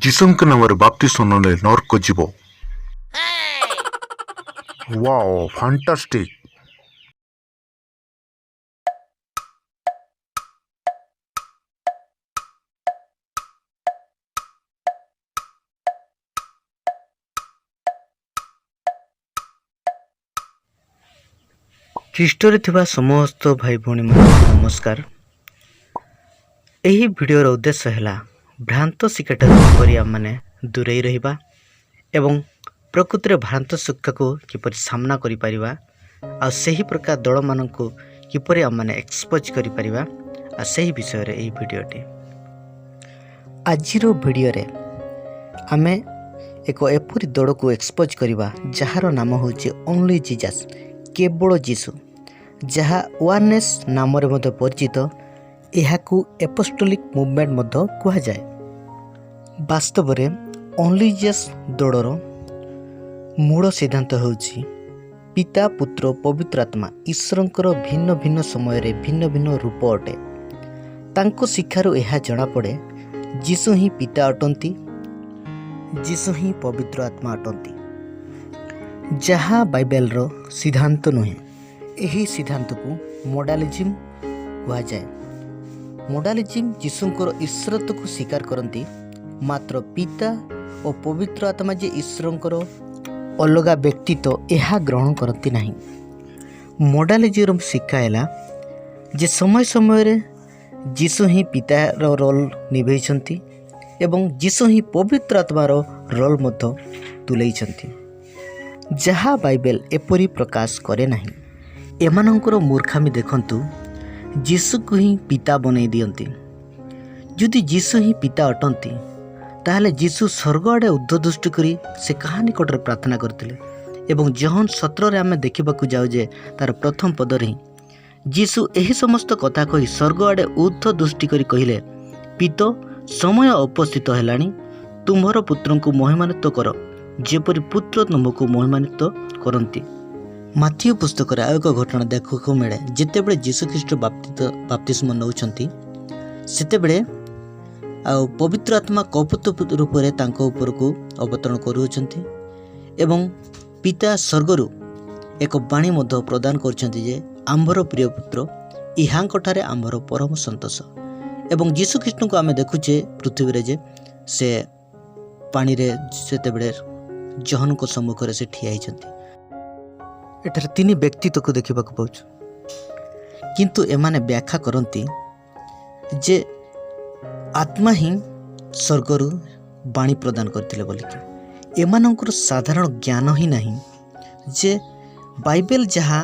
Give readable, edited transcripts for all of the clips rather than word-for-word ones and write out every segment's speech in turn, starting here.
ଯୀଶୁଙ୍କ ନାମରେ ବାପ୍ତିସ୍ମ ନେଲେ ନର୍କ ଯିବ। Wow, fantastic! ଖ୍ରୀଷ୍ଟରେ ଥିବା ସମସ୍ତ ଭାଇ ଭଉଣୀମାନଙ୍କୁ ନମସ୍କାର। ଏହି ଭିଡ଼ିଓର ଉଦ୍ଦେଶ୍ୟ ହେଲା ଭ୍ରାନ୍ତ ଶିକ୍ଷାଠାରୁ କିପରି ଆମେମାନେ ଦୂରେଇ ରହିବା ଏବଂ ପ୍ରକୃତିରେ ଭ୍ରାନ୍ତ ଶିକ୍ଷାକୁ କିପରି ସାମ୍ନା କରିପାରିବା, ଆଉ ସେହି ପ୍ରକାର ଦଳମାନଙ୍କୁ କିପରି ଆମେମାନେ ଏକ୍ସପୋଜ୍ କରିପାରିବା, ଆଉ ସେହି ବିଷୟରେ ଏହି ଭିଡ଼ିଓଟି। ଆଜିର ଭିଡ଼ିଓରେ ଆମେ ଏକ ଏପରି ଦଳକୁ ଏକ୍ସପୋଜ୍ କରିବା, ଯାହାର ନାମ ହେଉଛି ଓନ୍ଲି ଜିଜାସ୍, କେବଳ ଯୀଶୁ, ଯାହା ୱାନନେସ୍ ନାମରେ ମଧ୍ୟ ପରିଚିତ। ଏହାକୁ ଏପୋଷ୍ଟୋଲିକ୍ ମୁଭମେଣ୍ଟ ମଧ୍ୟ କୁହାଯାଏ। ବାସ୍ତବରେ ଓନ୍ଲି ଜିଜସ୍ ଦଳର ମୂଳ ସିଦ୍ଧାନ୍ତ ହେଉଛି ପିତା, ପୁତ୍ର, ପବିତ୍ର ଆତ୍ମା ଈଶ୍ୱରଙ୍କର ଭିନ୍ନ ଭିନ୍ନ ସମୟରେ ଭିନ୍ନ ଭିନ୍ନ ରୂପ ଅଟେ। ତାଙ୍କ ଶିକ୍ଷାରୁ ଏହା ଜଣାପଡ଼େ, ଯୀଶୁ ହିଁ ପିତା ଅଟନ୍ତି, ଯୀଶୁ ହିଁ ପବିତ୍ର ଆତ୍ମା ଅଟନ୍ତି, ଯାହା ବାଇବେଲର ସିଦ୍ଧାନ୍ତ ନୁହେଁ। ଏହି ସିଦ୍ଧାନ୍ତକୁ ମୋଡାଲିଜିମ୍ କୁହାଯାଏ। ମୋଡାଲିଜିମ୍ ଯୀଶୁଙ୍କର ଈଶ୍ୱରତ୍ୱକୁ ସ୍ୱୀକାର କରନ୍ତି, ମାତ୍ର ପିତା ଓ ପବିତ୍ର ଆତ୍ମା ଯେ ଈଶ୍ୱରଙ୍କର ଅଲଗା ବ୍ୟକ୍ତିତ୍ୱ, ଏହା ଗ୍ରହଣ କରନ୍ତି ନାହିଁ। ମୋଡାଲିଜିମ୍ର ଶିକ୍ଷା ହେଲା ଯେ ସମୟ ସମୟରେ ଯୀଶୁ ହିଁ ପିତାର ରୋଲ୍ ନିଭେଇଛନ୍ତି ଏବଂ ଯୀଶୁ ହିଁ ପବିତ୍ର ଆତ୍ମାର ରୋଲ୍ ମଧ୍ୟ ତୁଲେଇଛନ୍ତି, ଯାହା ବାଇବେଲ ଏପରି ପ୍ରକାଶ କରେ ନାହିଁ। ଏମାନଙ୍କର ମୂର୍ଖାମି ଦେଖନ୍ତୁ, ଯୀଶୁକୁ ହିଁ ପିତା ବନେଇ ଦିଅନ୍ତି। ଯଦି ଯୀଶୁ ହିଁ ପିତା ଅଟନ୍ତି, ତାହେଲେ ଯୀଶୁ ସ୍ୱର୍ଗ ଆଡ଼େ ଉର୍ଦ୍ଧ୍ୱ କରି ସେ କାହା ନିକଟରେ ପ୍ରାର୍ଥନା କରିଥିଲେ? ଏବଂ ଯୋହନ 17ରେ ଆମେ ଦେଖିବାକୁ ଯାଉ ଯେ ତାର ପ୍ରଥମ ପଦରେ ହିଁ ଯୀଶୁ ଏହି ସମସ୍ତ କଥା କହି ସ୍ୱର୍ଗ ଆଡ଼େ ଉର୍ଦ୍ଧ୍ୱ ଦୃଷ୍ଟି କରି କହିଲେ, "ପିତଃ, ସମୟ ଉପସ୍ଥିତ ହେଲାଣି, ତୁମ୍ଭର ପୁତ୍ରଙ୍କୁ ମହିମାନ୍ୱିତ କର, ଯେପରି ପୁତ୍ର ତୁମ୍ଭକୁ ମହିମାନ୍ୱିତ କରନ୍ତି।" ମାଥିଉ ପୁସ୍ତକରେ ଆଉ ଏକ ଘଟଣା ଦେଖିବାକୁ ମିଳେ। ଯେତେବେଳେ ଯୀଶୁଖ୍ରୀଷ୍ଟ ବାପ୍ତିସ୍ମ ନେଉଛନ୍ତି, ସେତେବେଳେ ଆଉ ପବିତ୍ର ଆତ୍ମା କପୋତ ରୂପରେ ତାଙ୍କ ଉପରକୁ ଅବତରଣ କରୁଅଛନ୍ତି ଏବଂ ପିତା ସ୍ୱର୍ଗରୁ ଏକ ବାଣୀ ମଧ୍ୟ ପ୍ରଦାନ କରୁଛନ୍ତି ଯେ ଆମ୍ଭର ପ୍ରିୟ ପୁତ୍ର, ଇହାଙ୍କଠାରେ ଆମ୍ଭର ପରମ ସନ୍ତୋଷ। ଏବଂ ଯୀଶୁଖ୍ରୀଷ୍ଟଙ୍କୁ ଆମେ ଦେଖୁଛେ ପୃଥିବୀରେ ଯେ ସେ ପାଣିରେ ସେତେବେଳେ ଯୋହନଙ୍କ ସମ୍ମୁଖରେ ସେ ଠିଆ ହେଇଛନ୍ତି। ଏଠାରେ ତିନି ବ୍ୟକ୍ତିତ୍ୱକୁ ଦେଖିବାକୁ ପାଉଛୁ, କିନ୍ତୁ ଏମାନେ ବ୍ୟାଖ୍ୟା କରନ୍ତି ଯେ ଆତ୍ମା ହିଁ ସ୍ୱର୍ଗରୁ ବାଣୀ ପ୍ରଦାନ କରିଥିଲେ ବୋଲିକି। ଏମାନଙ୍କର ସାଧାରଣ ଜ୍ଞାନ ହିଁ ନାହିଁ ଯେ ବାଇବେଲ ଯାହା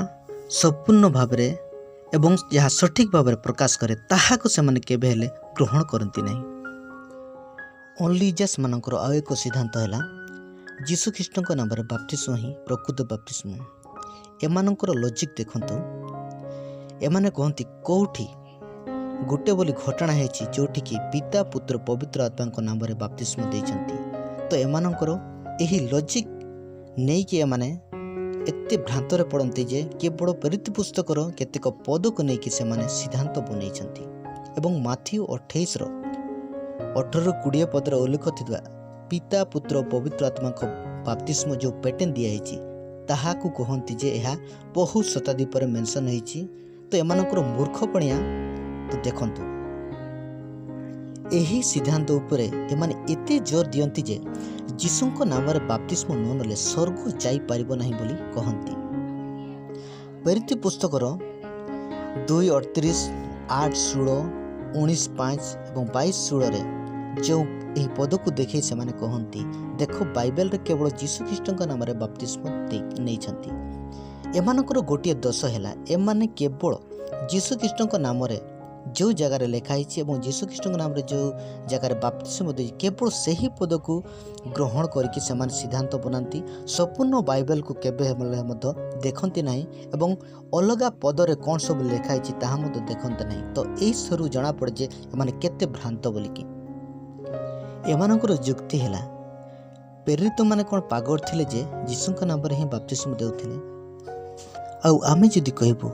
ସମ୍ପୂର୍ଣ୍ଣ ଭାବରେ ଏବଂ ଯାହା ସଠିକ୍ ଭାବରେ ପ୍ରକାଶ କରେ, ତାହାକୁ ସେମାନେ କେବେ ହେଲେ ଗ୍ରହଣ କରନ୍ତି ନାହିଁ। ଓନ୍ଲି ମାନଙ୍କର ଆଉ ଏକ ସିଦ୍ଧାନ୍ତ ହେଲା ଯୀଶୁଖ୍ରୀଷ୍ଟଙ୍କ ନାମରେ ବାପ୍ତିସ୍ମ ହିଁ ପ୍ରକୃତ ବାପ୍ତିସ୍ମ। ଏମାନଙ୍କର ଲଜିକ୍ ଦେଖନ୍ତୁ। ଏମାନେ କହନ୍ତି, କେଉଁଠି ଗୋଟେ ବୋଲି ଘଟଣା ହେଇଛି ଯେଉଁଠିକି ପିତା, ପୁତ୍ର, ପବିତ୍ର ଆତ୍ମାଙ୍କ ନାମରେ ବାପ୍ତିସ୍ମ ଦେଇଛନ୍ତି? ତ ଏମାନଙ୍କର ଏହି ଲଜିକ୍ ନେଇକି ଏମାନେ ଏତେ ଭ୍ରାନ୍ତରେ ପଡ଼ନ୍ତି ଯେ କେବଳ ପ୍ରେରିତ ପୁସ୍ତକର କେତେକ ପଦକୁ ନେଇକି ସେମାନେ ସିଦ୍ଧାନ୍ତ ବନେଇଛନ୍ତି ଏବଂ ମାଥିଉ 28ର 18ରୁ 20 ପଦରେ ଉଲ୍ଲେଖ ଥିବା ପିତା, ପୁତ୍ର, ପବିତ୍ର ଆତ୍ମାଙ୍କ ବାପ୍ତିସ୍ମ ଯେଉଁ ପ୍ୟାଟର୍ନ ଦିଆହେଇଛି, ତାହାକୁ କହନ୍ତି ଯେ ଏହା ବହୁ ଶତାବ୍ଦୀ ପରେ ମେନସନ୍ ହେଇଛି। ତ ଏମାନଙ୍କର ମୂର୍ଖପଣିଆ ତ ଦେଖନ୍ତୁ। ଏହି ସିଦ୍ଧାନ୍ତ ଉପରେ ଏମାନେ ଏତେ ଜୋର ଦିଅନ୍ତି ଯେ ଯୀଶୁଙ୍କ ନାମରେ ବାପ୍ତିସ୍ମ ନ ନେଲେ ସ୍ୱର୍ଗ ଯାଇପାରିବ ନାହିଁ ବୋଲି କହନ୍ତି। ପ୍ରେରିତ ପୁସ୍ତକର 2:38, 8:16, 19:5 ଏବଂ 22:16ରେ ଯେଉଁ ଏହି ପଦକୁ ଦେଖାଇ ସେମାନେ କହନ୍ତି, ଦେଖ, ବାଇବେଲରେ କେବଳ ଯୀଶୁଖ୍ରୀଷ୍ଟଙ୍କ ନାମରେ ବାପ୍ତିସ୍ମ ଦେଇ ନେଇଛନ୍ତି। ଏମାନଙ୍କର ଗୋଟିଏ ଦୋଷ ହେଲା, ଏମାନେ କେବଳ ଯୀଶୁଖ୍ରୀଷ୍ଟଙ୍କ ନାମରେ ଯେଉଁ ଜାଗାରେ ଲେଖା ହେଇଛି ଏବଂ ଯୀଶୁଖ୍ରୀଷ୍ଟଙ୍କ ନାମରେ ଯେଉଁ ଜାଗାରେ ବାପ୍ତିସ୍ମ ଦେଇଛି, କେବଳ ସେହି ପଦକୁ ଗ୍ରହଣ କରିକି ସେମାନେ ସିଦ୍ଧାନ୍ତ ବନାନ୍ତି। ସମ୍ପୂର୍ଣ୍ଣ ବାଇବେଲକୁ କେବେ ହେଲେ ମଧ୍ୟ ଦେଖନ୍ତି ନାହିଁ ଏବଂ ଅଲଗା ପଦରେ କ'ଣ ସବୁ ଲେଖା ହେଇଛି, ତାହା ମଧ୍ୟ ଦେଖନ୍ତି ନାହିଁ। ତ ଏଇଥିରୁ ଜଣାପଡ଼େ ଯେ ଏମାନେ କେତେ ଭ୍ରାନ୍ତ ବୋଲିକି। ଏମାନଙ୍କର ଯୁକ୍ତି ହେଲା, ପ୍ରେରିତମାନେ କ'ଣ ପାଗଳ ଥିଲେ ଯେ ଯୀଶୁଙ୍କ ନାମରେ ହିଁ ବାପ୍ତିସ୍ମ ଦେଉଥିଲେ? ଆଉ ଆମେ ଯଦି କହିବୁ,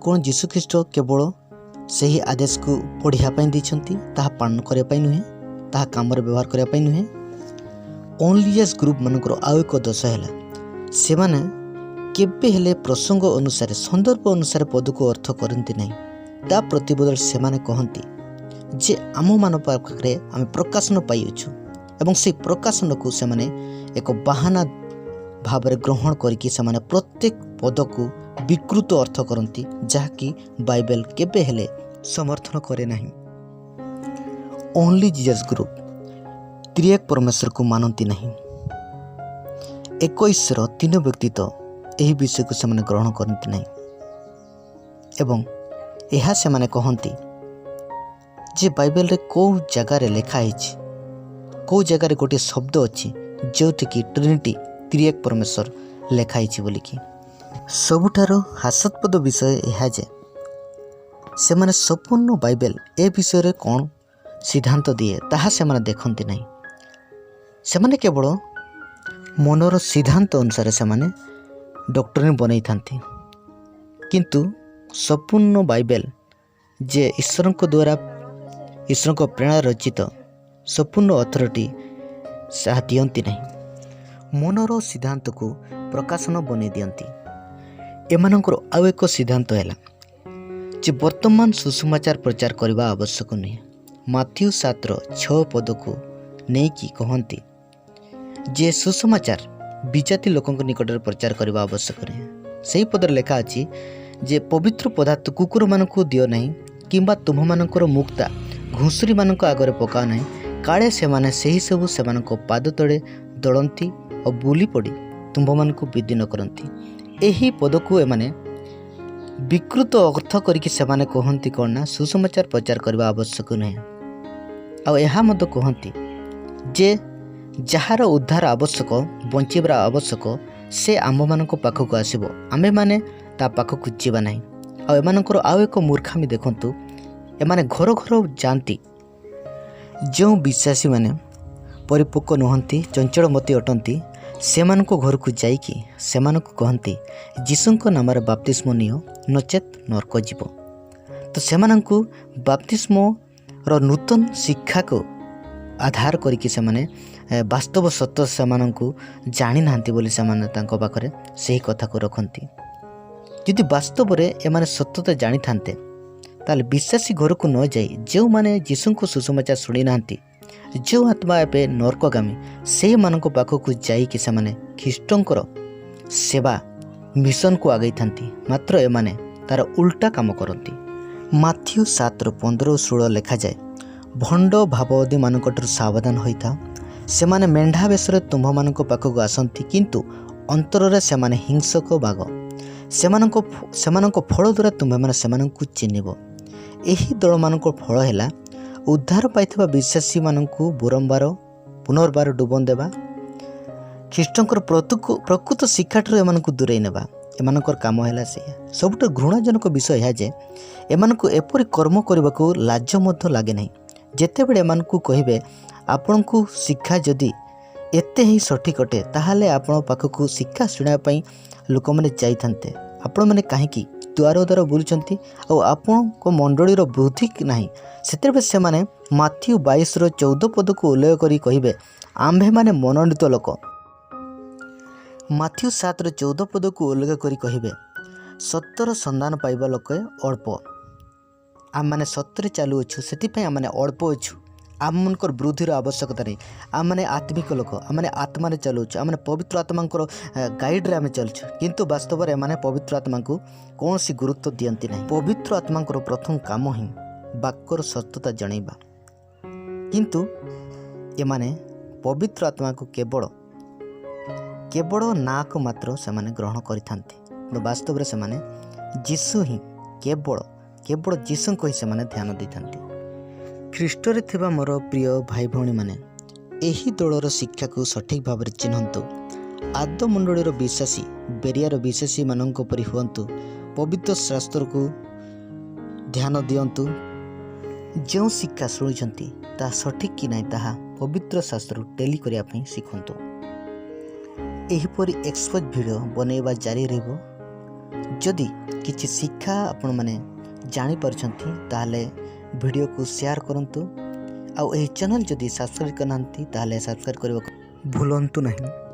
କ'ଣ ଯୀଶୁଖ୍ରୀଷ୍ଟ କେବଳ ସେହି ଆଦେଶକୁ ପଢ଼ିବା ପାଇଁ ଦେଇଛନ୍ତି, ତାହା ପାଳନ କରିବା ପାଇଁ ନୁହେଁ, ତାହା କାମରେ ବ୍ୟବହାର କରିବା ପାଇଁ ନୁହେଁ? ଓନ୍ଲି ଜିସସ୍ ଗ୍ରୁପ୍ମାନଙ୍କର ଆଉ ଏକ ଦୋଷ ହେଲା, ସେମାନେ କେବେ ହେଲେ ପ୍ରସଙ୍ଗ ଅନୁସାରେ, ସନ୍ଦର୍ଭ ଅନୁସାରେ ପଦକୁ ଅର୍ଥ କରନ୍ତି ନାହିଁ। ତା ପ୍ରତିବଦଳରେ ସେମାନେ କହନ୍ତି ଯେ ଆମମାନଙ୍କ ପାଖରେ ଆମେ ପ୍ରକାଶନ ପାଇଅଛୁ ଏବଂ ସେଇ ପ୍ରକାଶନକୁ ସେମାନେ ଏକ ବାହାନା ଭାବରେ ଗ୍ରହଣ କରିକି ସେମାନେ ପ୍ରତ୍ୟେକ ପଦକୁ ବିକୃତ ଅର୍ଥ କରନ୍ତି, ଯାହାକି ବାଇବେଲ କେବେ ହେଲେ ସମର୍ଥନ କରେ ନାହିଁ। ଓନ୍ଲି ଜିଜସ୍ ଗ୍ରୁପ୍ ତ୍ରିଏକ ପରମେଶ୍ୱରକୁ ମାନନ୍ତି ନାହିଁ। ଏକ ଈଶ୍ୱର, ତିନି ବ୍ୟକ୍ତିତ୍ୱ, ଏହି ବିଷୟକୁ ସେମାନେ ଗ୍ରହଣ କରନ୍ତି ନାହିଁ ଏବଂ ଏହା ସେମାନେ କହନ୍ତି ଯେ ବାଇବେଲରେ କେଉଁ ଜାଗାରେ ଲେଖା ହେଇଛି, କେଉଁ ଜାଗାରେ ଗୋଟିଏ ଶବ୍ଦ ଅଛି ଯେଉଁଠିକି ଟ୍ରିନିଟି, ତ୍ରିଏକ ପରମେଶ୍ୱର ଲେଖା ହେଇଛି ବୋଲିକି। ସବୁଠାରୁ ହାସ୍ୟାସ୍ପଦ ବିଷୟ ଏହା ଯେ ସେମାନେ ସମ୍ପୂର୍ଣ୍ଣ ବାଇବେଲ ଏ ବିଷୟରେ କ'ଣ ସିଦ୍ଧାନ୍ତ ଦିଏ, ତାହା ସେମାନେ ଦେଖନ୍ତି ନାହିଁ। ସେମାନେ କେବଳ ମନର ସିଦ୍ଧାନ୍ତ ଅନୁସାରେ ସେମାନେ ଡକ୍ଟରିନ୍ ବନେଇଥାନ୍ତି। କିନ୍ତୁ ସମ୍ପୂର୍ଣ୍ଣ ବାଇବେଲ ଯେ ଈଶ୍ୱରଙ୍କ ଦ୍ୱାରା, ଈଶ୍ୱରଙ୍କ ପ୍ରେରଣା ରଚିତ, ସମ୍ପୂର୍ଣ୍ଣ ଅଥରିଟି ତାହା ଦିଅନ୍ତି ନାହିଁ। ମନର ସିଦ୍ଧାନ୍ତକୁ ପ୍ରକାଶନ ବନେଇ ଦିଅନ୍ତି। ଏମାନଙ୍କର ଆଉ ଏକ ସିଦ୍ଧାନ୍ତ ହେଲା ଯେ ବର୍ତ୍ତମାନ ସୁସମାଚାର ପ୍ରଚାର କରିବା ଆବଶ୍ୟକ ନୁହେଁ। ମାଥ୍ୟୁ 7ର 6 ପଦକୁ ନେଇକି କହନ୍ତି ଯେ ସୁସମାଚାର ବିଜାତି ଲୋକଙ୍କ ନିକଟରେ ପ୍ରଚାର କରିବା ଆବଶ୍ୟକ ନୁହେଁ। ସେହି ପଦରେ ଲେଖା ଅଛି ଯେ ପବିତ୍ର ପଦାର୍ଥ କୁକୁରମାନଙ୍କୁ ଦିଅ ନାହିଁ କିମ୍ବା ତୁମ୍ଭମାନଙ୍କର ମୁକ୍ତା ଘୁଷୁରୀମାନଙ୍କ ଆଗରେ ପକାଅ ନାହିଁ, କାଳେ ସେମାନେ ସେହି ସବୁ ସେମାନଙ୍କ ପାଦ ତଳେ ଦଳନ୍ତି ଓ ବୁଲି ପଡ଼ି ତୁମ୍ଭମାନଙ୍କୁ ବିଦୀର୍ଣ୍ଣ କରନ୍ତି। ଏହି ପଦକୁ ଏମାନେ ବିକୃତ ଅର୍ଥ କରିକି ସେମାନେ କୁହନ୍ତି କ'ଣ ନା ସୁସମାଚାର ପ୍ରଚାର କରିବା ଆବଶ୍ୟକ ନୁହେଁ। ଆଉ ଏହା ମଧ୍ୟ କୁହନ୍ତି ଯେ ଯାହାର ଉଦ୍ଧାର ଆବଶ୍ୟକ, ବଞ୍ଚିବାର ଆବଶ୍ୟକ, ସେ ଆମ୍ଭମାନଙ୍କ ପାଖକୁ ଆସିବ, ଆମ୍ଭେମାନେ ତା ପାଖକୁ ଯିବା ନାହିଁ। ଆଉ ଏମାନଙ୍କର ଆଉ ଏକ ମୂର୍ଖାମି ଦେଖନ୍ତୁ। ଏମାନେ ଘର ଘର ଯାଆନ୍ତି। ଯେଉଁ ବିଶ୍ୱାସୀମାନେ ପରିପକ୍ୱ ନୁହନ୍ତି, ଚଞ୍ଚଳମତି ଅଟନ୍ତି, ସେମାନଙ୍କ ଘରକୁ ଯାଇକି ସେମାନଙ୍କୁ କହନ୍ତି, ଯୀଶୁଙ୍କ ନାମରେ ବାପ୍ତିସ୍ମ ନିଅ, ନଚେତ୍ ନର୍କ ଯିବ। ତ ସେମାନଙ୍କୁ ବାପ୍ତିସ୍ମର ନୂତନ ଶିକ୍ଷାକୁ ଆଧାର କରିକି ସେମାନେ ବାସ୍ତବ ସତ୍ୟ ସେମାନଙ୍କୁ ଜାଣିନାହାନ୍ତି ବୋଲି ସେମାନେ ତାଙ୍କ ପାଖରେ ସେହି କଥାକୁ ରଖନ୍ତି। ଯଦି ବାସ୍ତବରେ ଏମାନେ ସତ୍ୟତା ଜାଣିଥାନ୍ତେ, ତାହେଲେ ବିଶ୍ୱାସୀ ଘରକୁ ନ ଯାଇ ଯେଉଁମାନେ ଯୀଶୁଙ୍କୁ ସୁସମାଚାର ଶୁଣିନାହାନ୍ତି, ଯେଉଁ ଆତ୍ମା ଏବେ ନର୍କଗାମୀ, ସେଇମାନଙ୍କ ପାଖକୁ ଯାଇକି ସେମାନେ ଖ୍ରୀଷ୍ଟଙ୍କର ସେବା ମିଶନକୁ ଆଗେଇଥାନ୍ତି। ମାତ୍ର ଏମାନେ ତାର ଉଲ୍ଟା କାମ କରନ୍ତି। ମାଥ୍ୟୁ 7ର 15 ଓ 16 ଲେଖାଯାଏ, ଭଣ୍ଡ ଭାବବାଦୀମାନଙ୍କଠାରୁ ସାବଧାନ ହୋଇଥାଅ। ସେମାନେ ମେଣ୍ଢା ବେଶରେ ତୁମ୍ଭମାନଙ୍କ ପାଖକୁ ଆସନ୍ତି, କିନ୍ତୁ ଅନ୍ତରରେ ସେମାନେ ହିଂସକ ବାଘ। ସେମାନଙ୍କ ଫଳ ଦ୍ୱାରା ତୁମ୍ଭେମାନେ ସେମାନଙ୍କୁ ଚିହ୍ନିବ। ଏହି ଦଳମାନଙ୍କ ଫଳ ହେଲା ଉଦ୍ଧାର ପାଇଥିବା ବିଶ୍ୱାସୀମାନଙ୍କୁ ବାରମ୍ବାର ପୁନର୍ବାର ଡୁବନ ଦେବା, ଖ୍ରୀଷ୍ଟଙ୍କର ପ୍ରକୃତ ଶିକ୍ଷାଠାରୁ ଏମାନଙ୍କୁ ଦୂରେଇ ନେବା। ଏମାନଙ୍କର କାମ ହେଲା ସେଇଆ। ସବୁଠୁ ଘୃଣାଜନକ ବିଷୟ ଏହା ଯେ ଏମାନଙ୍କୁ ଏପରି କର୍ମ କରିବାକୁ ଲାଜ ମଧ୍ୟ ଲାଗେ ନାହିଁ। ଯେତେବେଳେ ଏମାନଙ୍କୁ କହିବେ, ଆପଣଙ୍କୁ ଶିକ୍ଷା ଯଦି ଏତେ ହିଁ ସଠିକ୍ ଅଟେ, ତାହେଲେ ଆପଣଙ୍କ ପାଖକୁ ଶିକ୍ଷା ଶୁଣିବା ପାଇଁ ଲୋକମାନେ ଯାଇଥାନ୍ତେ। ଆପଣମାନେ କାହିଁକି ଦ୍ୱାର ଦ୍ୱାର ବୁଲୁଛନ୍ତି ଆଉ ଆପଣଙ୍କ ମଣ୍ଡଳୀର ବୃଦ୍ଧି ନାହିଁ? ସେତେବେଳେ ସେମାନେ ମାଥ୍ୟୁ 22ର 14 ପଦକୁ ଉଲ୍ଲେଖ କରି କହିବେ, ଆମ୍ଭେମାନେ ମନୋନୀତ ଲୋକ। ମାଥ୍ୟୁ 7ର 14 ପଦକୁ ଉଲ୍ଲେଖ କରି କହିବେ, ସତ୍ୟର ସନ୍ଧାନ ପାଇବା ଲୋକେ ଅଳ୍ପ। ଆମମାନେ ସତ୍ୟରେ ଚାଲୁଅଛୁ, ସେଥିପାଇଁ ଆମମାନେ ଅଳ୍ପ ଅଛୁ। ଆମମାନଙ୍କର ବୃଦ୍ଧିର ଆବଶ୍ୟକତା ନାହିଁ। ଆମମାନେ ଆତ୍ମିକ ଲୋକ, ଆମମାନେ ଆତ୍ମାରେ ଚାଲୁଅଛୁ, ଆମମାନେ ପବିତ୍ର ଆତ୍ମାଙ୍କର ଗାଇଡ଼ରେ ଆମେ ଚାଲୁଛୁ। କିନ୍ତୁ ବାସ୍ତବରେ ଏମାନେ ପବିତ୍ର ଆତ୍ମାଙ୍କୁ କୌଣସି ଗୁରୁତ୍ୱ ଦିଅନ୍ତି ନାହିଁ। ପବିତ୍ର ଆତ୍ମାଙ୍କର ପ୍ରଥମ କାମ ହିଁ ବାକ୍ୟର ସତ୍ୟତା ଜଣାଇବା। କିନ୍ତୁ ଏମାନେ ପବିତ୍ର ଆତ୍ମାକୁ କେବଳ କେବଳ ନାଁକୁ ମାତ୍ର ସେମାନେ ଗ୍ରହଣ କରିଥାନ୍ତି। କିନ୍ତୁ ବାସ୍ତବରେ ସେମାନେ ଯୀଶୁ ହିଁ, କେବଳ କେବଳ ଯୀଶୁଙ୍କୁ ହିଁ ସେମାନେ ଧ୍ୟାନ ଦେଇଥାନ୍ତି। ଖ୍ରୀଷ୍ଟରେ ଥିବା ମୋର ପ୍ରିୟ ଭାଇ ଭଉଣୀମାନେ, ଏହି ଦଳର ଶିକ୍ଷାକୁ ସଠିକ୍ ଭାବରେ ଚିହ୍ନନ୍ତୁ। ଆଦ୍ୟ ମଣ୍ଡଳୀର ବିଶ୍ୱାସୀ, ବେରିଆର ବିଶ୍ୱାସୀମାନଙ୍କ ପରି ହୁଅନ୍ତୁ। ପବିତ୍ର ଶାସ୍ତ୍ରକୁ ଧ୍ୟାନ ଦିଅନ୍ତୁ। ଯେଉଁ ଶିକ୍ଷା ଶୁଣିଛନ୍ତି ତାହା ସଠିକ୍ କି ନାହିଁ, ତାହା ପବିତ୍ର ଶାସ୍ତ୍ରରୁ ଟେଲି କରିବା ପାଇଁ ଶିଖନ୍ତୁ। ଏହିପରି ଏକ୍ସପୋଜ୍ ଭିଡ଼ିଓ ବନେଇବା ଜାରି ରହିବ। ଯଦି କିଛି ଶିକ୍ଷା ଆପଣମାନେ ଜାଣିପାରୁଛନ୍ତି, ତାହେଲେ ଭିଡ଼ିଓକୁ ସେୟାର କରନ୍ତୁ। ଆଉ ଏହି ଚ୍ୟାନେଲ୍ ଯଦି ସବସ୍କ୍ରାଇବ୍ କରିନାହାନ୍ତି, ତାହେଲେ ସବସ୍କ୍ରାଇବ୍ କରିବାକୁ ଭୁଲନ୍ତୁ ନାହିଁ।